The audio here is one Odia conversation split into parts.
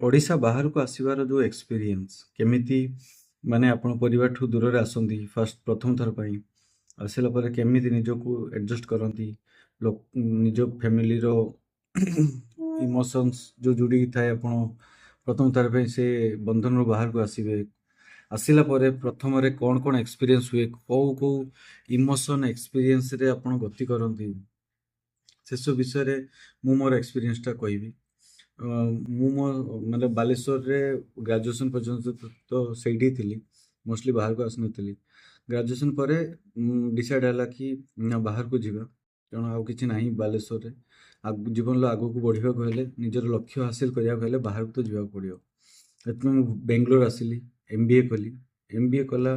ଓଡ଼ିଶା ବାହାରକୁ ଆସିବାର ଯେଉଁ ଏକ୍ସପିରିଏନ୍ସ, କେମିତି ମାନେ ଆପଣ ପରିବାରଠୁ ଦୂରରେ ଆସନ୍ତି ଫାଷ୍ଟ ପ୍ରଥମ ଥର ପାଇଁ, ଆସିଲା ପରେ କେମିତି ନିଜକୁ ଆଡ଼ଜଷ୍ଟ କରନ୍ତି, ନିଜ ଫ୍ୟାମିଲିର ଇମୋସନ୍ସ ଯେଉଁ ଯୋଡ଼ିକି ଥାଏ, ଆପଣ ପ୍ରଥମ ଥର ପାଇଁ ସେ ବନ୍ଧନରୁ ବାହାରକୁ ଆସିବେ, ଆସିଲା ପରେ ପ୍ରଥମରେ କ'ଣ କ'ଣ ଏକ୍ସପିରିଏନ୍ସ ହୁଏ, କେଉଁ କେଉଁ ଇମୋସନ୍ ଏକ୍ସପିରିଏନ୍ସରେ ଆପଣ ଗତି କରନ୍ତି, ସେସବୁ ବିଷୟରେ ମୁଁ ମୋର ଏକ୍ସପିରିଏନ୍ସଟା କହିବି। ମୁଁ ମୋ ମାନେ ବାଲେଶ୍ୱରରେ ଗ୍ରାଜୁଏସନ୍ ପର୍ଯ୍ୟନ୍ତ ତ ସେଇଠି ଥିଲି, ମୋଷ୍ଟଲି ବାହାରକୁ ଆସିନଥିଲି। ଗ୍ରାଜୁଏସନ୍ ପରେ ଡିସାଇଡ଼୍ ହେଲା କି ନା, ବାହାରକୁ ଯିବା, କାରଣ ଆଉ କିଛି ନାହିଁ ବାଲେଶ୍ୱରରେ। ଜୀବନର ଆଗକୁ ବଢ଼ିବାକୁ ହେଲେ, ନିଜର ଲକ୍ଷ୍ୟ ହାସିଲ କରିବାକୁ ହେଲେ ବାହାରକୁ ତ ଯିବାକୁ ପଡ଼ିବ। ସେଥିପାଇଁ ମୁଁ ବେଙ୍ଗଲୋର ଆସିଲି, ଏମ୍ ବି ଏ କଲି। ଏମ୍ ବି ଏ କଲା,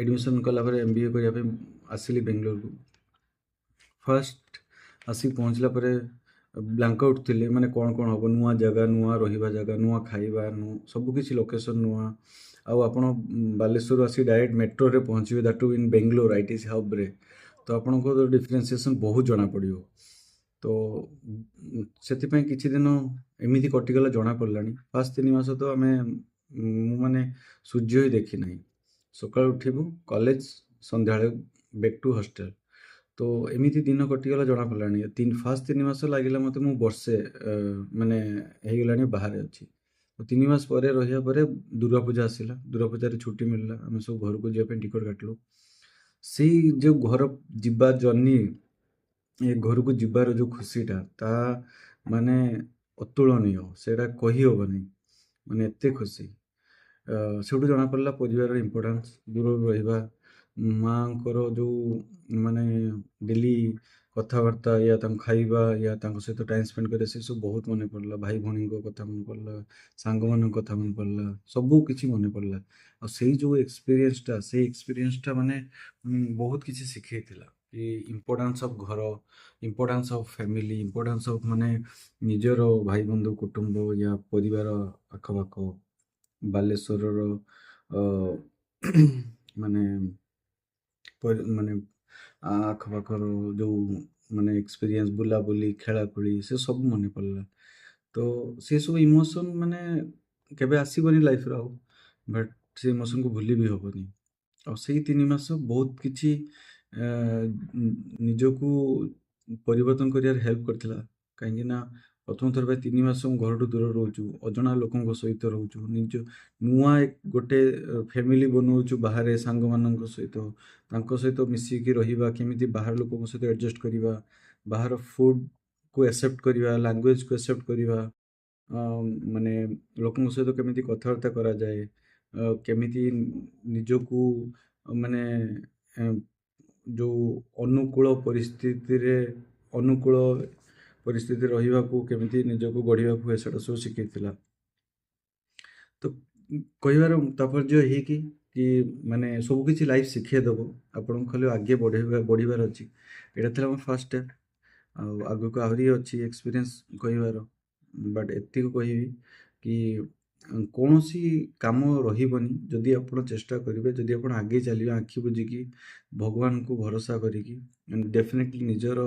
ଆଡ଼ମିସନ୍ କଲା ପରେ ଏମ୍ ବି ଏ କରିବା ପାଇଁ ଆସିଲି ବେଙ୍ଗଲୋରକୁ। ଫାଷ୍ଟ ଆସିକି ପହଞ୍ଚିଲା ପରେ ବ୍ଲାଙ୍କ ଆଉଟ୍ ଥିଲେ, ମାନେ କ'ଣ କ'ଣ ହେବ, ନୂଆ ଜାଗା, ନୂଆ ରହିବା ଜାଗା, ନୂଆ ଖାଇବା, ନୂଆ ସବୁକିଛି, ଲୋକେସନ୍ ନୂଆ। ଆଉ ଆପଣ ବାଲେଶ୍ୱରରୁ ଆସି ଡାଇରେକ୍ଟ ମେଟ୍ରୋରେ ପହଞ୍ଚିବେ, that two in Bangalore ITC ହବ୍ରେ, ତ ଆପଣଙ୍କର ଡିଫରେନ୍ସିଏସନ୍ ବହୁତ ଜଣାପଡ଼ିବ। ତ ସେଥିପାଇଁ କିଛି ଦିନ ଏମିତି କଟିଗଲା, ଜଣାପଡ଼ିଲାନି। ଫାଷ୍ଟ 3 ମାସ ତ ମୁଁ ମାନେ ସୂର୍ଯ୍ୟ ହିଁ ଦେଖିନାହିଁ। ସକାଳୁ ଉଠିବୁ, କଲେଜ, ସନ୍ଧ୍ୟାବେଳେ ବ୍ୟାକ୍ ଟୁ ହଷ୍ଟେଲ। ତ ଏମିତି ଦିନ କଟିଗଲା, ଜଣାପଡ଼ିଲାନି। ଫାଷ୍ଟ 3 ମାସ ଲାଗିଲା ମୋତେ ମୁଁ ବର୍ଷେ ମାନେ ହେଇଗଲାଣି ବାହାରେ ଅଛି। ତ 3 ମାସ ପରେ ରହିବା ପରେ ଦୁର୍ଗା ପୂଜା ଆସିଲା। ଦୁର୍ଗା ପୂଜାରେ ଛୁଟି ମିଳିଲା, ଆମେ ସବୁ ଘରକୁ ଯିବା ପାଇଁ ଟିକେଟ୍ କାଟିଲୁ। ସେଇ ଯେଉଁ ଘର ଯିବା ଜର୍ଣ୍ଣି, ଏ ଘରକୁ ଯିବାର ଯେଉଁ ଖୁସିଟା, ତା ମାନେ ଅତୁଳନୀୟ, ସେଇଟା କହିହେବନି, ମାନେ ଏତେ ଖୁସି। ସେଇଠୁ ଜଣାପଡ଼ିଲା ପରିବାରର ଇମ୍ପୋର୍ଟାନ୍ସ। ଦୂରରୁ ରହିବା, ମାଆଙ୍କର ଯେଉଁ ମାନେ ଡେଲି କଥାବାର୍ତ୍ତା ୟା ତାଙ୍କୁ ଖାଇବା ୟା ତାଙ୍କ ସହିତ ଟାଇମ୍ ସ୍ପେଣ୍ଡ କରିବା, ସେସବୁ ବହୁତ ମନେ ପଡ଼ିଲା। ଭାଇ ଭଉଣୀଙ୍କ କଥା ମନେ ପଡ଼ିଲା, ସାଙ୍ଗମାନଙ୍କ କଥା ମନେ ପଡ଼ିଲା, ସବୁ କିଛି ମନେ ପଡ଼ିଲା। ଆଉ ସେଇ ଯେଉଁ ଏକ୍ସପିରିଏନ୍ସଟା, ସେଇ ଏକ୍ସପିରିଏନ୍ସଟା ମାନେ ବହୁତ କିଛି ଶିଖେଇଥିଲା କି ଇମ୍ପୋର୍ଟାନ୍ସ ଅଫ୍ ଘର, importance of family, importance of ମାନେ ନିଜର ଭାଇ ବନ୍ଧୁ କୁଟୁମ୍ବ ୟା ପରିବାର ଆଖପାଖ, ବାଲେଶ୍ୱରର ମାନେ ମାନେ ଆଖପାଖର ଯେଉଁ ମାନେ ଏକ୍ସପିରିଏନ୍ସ, ବୁଲାବୁଲି, ଖେଳାଖେଳି, ସେ ସବୁ ମନେ ପଡ଼ିଲା। ତ ସେସବୁ ଇମୋସନ୍ ମାନେ କେବେ ଆସିବନି ଲାଇଫ୍ରେ ଆଉ, ବଟ୍ ସେ ଇମୋସନ୍କୁ ଭୁଲି ବି ହେବନି। ଆଉ ସେଇ 3 ମାସ ବହୁତ କିଛି ନିଜକୁ ପରିବର୍ତ୍ତନ କରିବାରେ ହେଲ୍ପ କରିଥିଲା, କାହିଁକି ନା ପ୍ରଥମ ଥର ପାଇଁ 3 ମାସ ମୁଁ ଘରଠୁ ଦୂରରେ ରହୁଛୁ, ଅଜଣା ଲୋକଙ୍କ ସହିତ ରହୁଛୁ, ନିଜ ନୂଆ ଗୋଟେ ଫ୍ୟାମିଲି ବନଉଛୁ ବାହାରେ ସାଙ୍ଗମାନଙ୍କ ସହିତ, ତାଙ୍କ ସହିତ ମିଶିକି ରହିବା, କେମିତି ବାହାର ଲୋକଙ୍କ ସହିତ ଆଡ଼ଜଷ୍ଟ କରିବା, ବାହାର ଫୁଡ଼କୁ ଆକ୍ସେପ୍ଟ କରିବା, ଲାଙ୍ଗୁଏଜକୁ ଆକ୍ସେପ୍ଟ କରିବା, ମାନେ ଲୋକଙ୍କ ସହିତ କେମିତି କଥାବାର୍ତ୍ତା କରାଯାଏ, କେମିତି ନିଜକୁ ମାନେ ଯେଉଁ ଅନୁକୂଳ ପରିସ୍ଥିତିରେ, ଅନୁକୂଳ ପରିସ୍ଥିତି ରହିବାକୁ କେମିତି ନିଜକୁ ଗଢ଼ିବାକୁ ହୁଏ, ସେଇଟା ସବୁ ଶିଖେଇଥିଲା। ତ କହିବାର ତାତ୍ପର୍ଯ୍ୟ ଏହିକି କି ମାନେ ସବୁ କିଛି ଲାଇଫ୍ ଶିଖେଇ ଦେବ, ଆପଣଙ୍କୁ ଖାଲି ଆଗେ ବଢ଼ିବାର ଅଛି। ଏଇଟା ଥିଲା ମୋ ଫାଷ୍ଟ ଷ୍ଟେପ୍। ଆଉ ଆଗକୁ ଆହୁରି ଅଛି ଏକ୍ସପିରିଏନ୍ସ କହିବାର, ବଟ୍ ଏତିକି କହିବି କି କୌଣସି କାମ ରହିବନି ଯଦି ଆପଣ ଚେଷ୍ଟା କରିବେ, ଯଦି ଆପଣ ଆଗେଇ ଚାଲିବେ, ଆଖି ବୁଜିକି ଭଗବାନଙ୍କୁ ଭରସା କରିକି। ଡେଫିନେଟଲି ନିଜର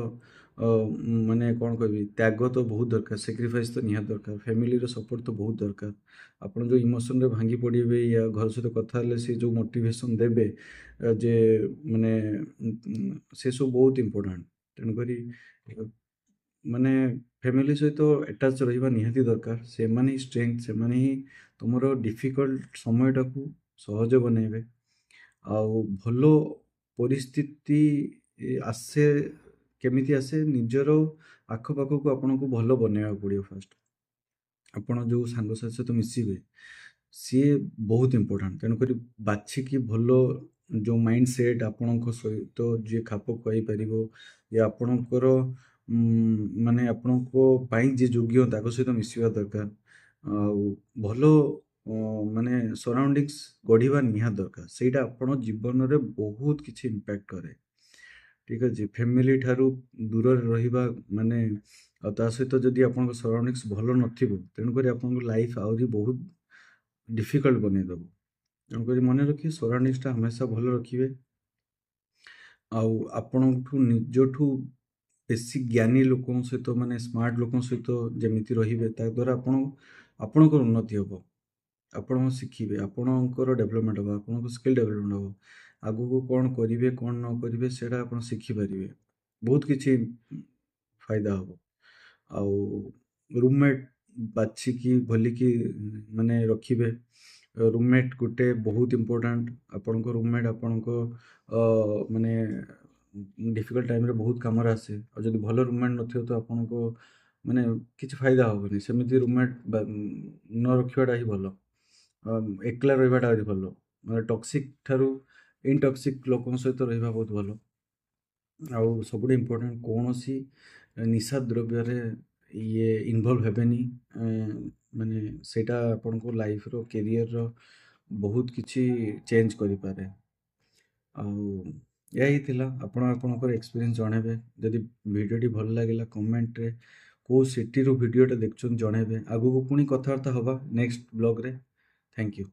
ମାନେ କ'ଣ କହିବି, ତ୍ୟାଗ ତ ବହୁତ ଦରକାର, ସାକ୍ରିଫାଇସ୍ ତ ନିହାତି ଦରକାର, ଫ୍ୟାମିଲିର ସପୋର୍ଟ ତ ବହୁତ ଦରକାର। ଆପଣ ଯେଉଁ ଇମୋସନରେ ଭାଙ୍ଗି ପଡ଼ିବେ ୟା ଘର ସହିତ କଥା ହେଲେ ସେ ଯେଉଁ ମୋଟିଭେସନ୍ ଦେବେ ଯେ ମାନେ ସେସବୁ ବହୁତ ଇମ୍ପୋର୍ଟାଣ୍ଟ। ତେଣୁକରି ମାନେ ଫ୍ୟାମିଲି ସହିତ ଆଟାଚ୍ ରହିବା ନିହାତି ଦରକାର। ସେମାନେ ହିଁ ଷ୍ଟ୍ରେଙ୍ଗଥ, ସେମାନେ ହିଁ ତୁମର ଡିଫିକଲ୍ଟ ସମୟଟାକୁ ସହଜ ବନେଇବେ। ଆଉ ଭଲ ପରିସ୍ଥିତି ଆସେ, କେମିତି ଆସେ? ନିଜର ଆଖପାଖକୁ ଆପଣଙ୍କୁ ଭଲ ବନେଇବାକୁ ପଡ଼ିବ। ଫାଷ୍ଟ ଆପଣ ଯେଉଁ ସାଙ୍ଗସାଥି ସହିତ ମିଶିବେ, ସିଏ ବହୁତ ଇମ୍ପୋର୍ଟାଣ୍ଟ। ତେଣୁକରି ବାଛିକି ଭଲ ଯେଉଁ ମାଇଣ୍ଡ ସେଟ୍ ଆପଣଙ୍କ ସହିତ ଯିଏ ଖାପ ଖୁଆଇ ପାରିବ ୟା ଆପଣଙ୍କର ମାନେ ଆପଣଙ୍କ ପାଇଁ ଯିଏ ଯୋଗ୍ୟ, ତାଙ୍କ ସହିତ ମିଶିବା ଦରକାର। ଆଉ ଭଲ ମାନେ ସରାଉଣ୍ଡିଙ୍ଗସ୍ ଗଢ଼ିବା ନିହାତି ଦରକାର। ସେଇଟା ଆପଣ ଜୀବନରେ ବହୁତ କିଛି ଇମ୍ପାକ୍ଟ କରେ। ଠିକ୍ ଅଛି, ଫ୍ୟାମିଲି ଠାରୁ ଦୂରରେ ରହିବା ମାନେ ଆଉ ତା ସହିତ ଯଦି ଆପଣଙ୍କ ସରାଉଣ୍ଡିଙ୍ଗସ୍ ଭଲ ନଥିବ, ତେଣୁକରି ଆପଣଙ୍କ ଲାଇଫ୍ ଆହୁରି ବହୁତ ଡିଫିକଲ୍ଟ ବନେଇଦେବ। ତେଣୁକରି ମନେ ରଖିବେ, ସରାଉଣ୍ଡିଙ୍ଗସଟା ହମେଶା ଭଲ ରଖିବେ। ଆଉ ଆପଣଙ୍କଠୁ, ନିଜଠୁ ବେଶୀ ଜ୍ଞାନୀ ଲୋକଙ୍କ ସହିତ, ମାନେ ସ୍ମାର୍ଟ ଲୋକଙ୍କ ସହିତ ଯେମିତି ରହିବେ, ତା ଦ୍ୱାରା ଆପଣ ଆପଣଙ୍କର ଉନ୍ନତି ହେବ, ଆପଣ ଶିଖିବେ, ଆପଣଙ୍କର ଡେଭଲପମେଣ୍ଟ ହେବ, ଆପଣଙ୍କ ସ୍କିଲ୍ ଡେଭଲପମେଣ୍ଟ ହେବ, ଆଗକୁ କ'ଣ କରିବେ କ'ଣ ନ କରିବେ ସେଇଟା ଆପଣ ଶିଖିପାରିବେ, ବହୁତ କିଛି ଫାଇଦା ହେବ। ଆଉ ରୁମମେଟ୍ ବାଛିକି ଭଲିକି ମାନେ ରଖିବେ। ରୁମମେଟ୍ ଗୋଟେ ବହୁତ ଇମ୍ପୋର୍ଟାଣ୍ଟ। ଆପଣଙ୍କ ରୁମମେଟ୍ ଆପଣଙ୍କ ମାନେ ଡିଫିକଲ୍ଟ ଟାଇମ୍ରେ ବହୁତ କାମରେ ଆସେ। ଆଉ ଯଦି ଭଲ ରୁମମେଟ୍ ନଥିବ ତ ଆପଣଙ୍କ ମାନେ କିଛି ଫାଇଦା ହେବନି। ସେମିତି ରୁମମେଟ୍ ନ ରଖିବାଟା ହିଁ ଭଲ, ଏକଲା ରହିବାଟା ଆହୁରି ଭଲ। ମାନେ ଟକ୍ସିକ୍ ଠାରୁ ଇନଟକ୍ସିକ୍ ଲୋକଙ୍କ ସହିତ ରହିବା ବହୁତ ଭଲ। ଆଉ ସବୁଠୁ ଇମ୍ପୋର୍ଟାଣ୍ଟ, କୌଣସି ନିଶା ଦ୍ରବ୍ୟରେ ଇଏ ଇନଭଲ୍ଭ ହେବେନି। ମାନେ ସେଇଟା ଆପଣଙ୍କ ଲାଇଫ୍ର, କ୍ୟାରିୟର୍ର ବହୁତ କିଛି ଚେଞ୍ଜ କରିପାରେ। ଆଉ ଏହା ହିଁ ଥିଲା। ଆପଣ ଆପଣଙ୍କର ଏକ୍ସପିରିଏନ୍ସ ଜଣାଇବେ। ଯଦି ଭିଡ଼ିଓଟି ଭଲ ଲାଗିଲା, କମେଣ୍ଟରେ କେଉଁ ସିଟିରୁ ଭିଡ଼ିଓଟା ଦେଖୁଛନ୍ତି ଜଣାଇବେ। ଆଗକୁ ପୁଣି କଥାବାର୍ତ୍ତା ହେବା ନେକ୍ସଟ ବ୍ଲଗ୍ରେ। Thank you.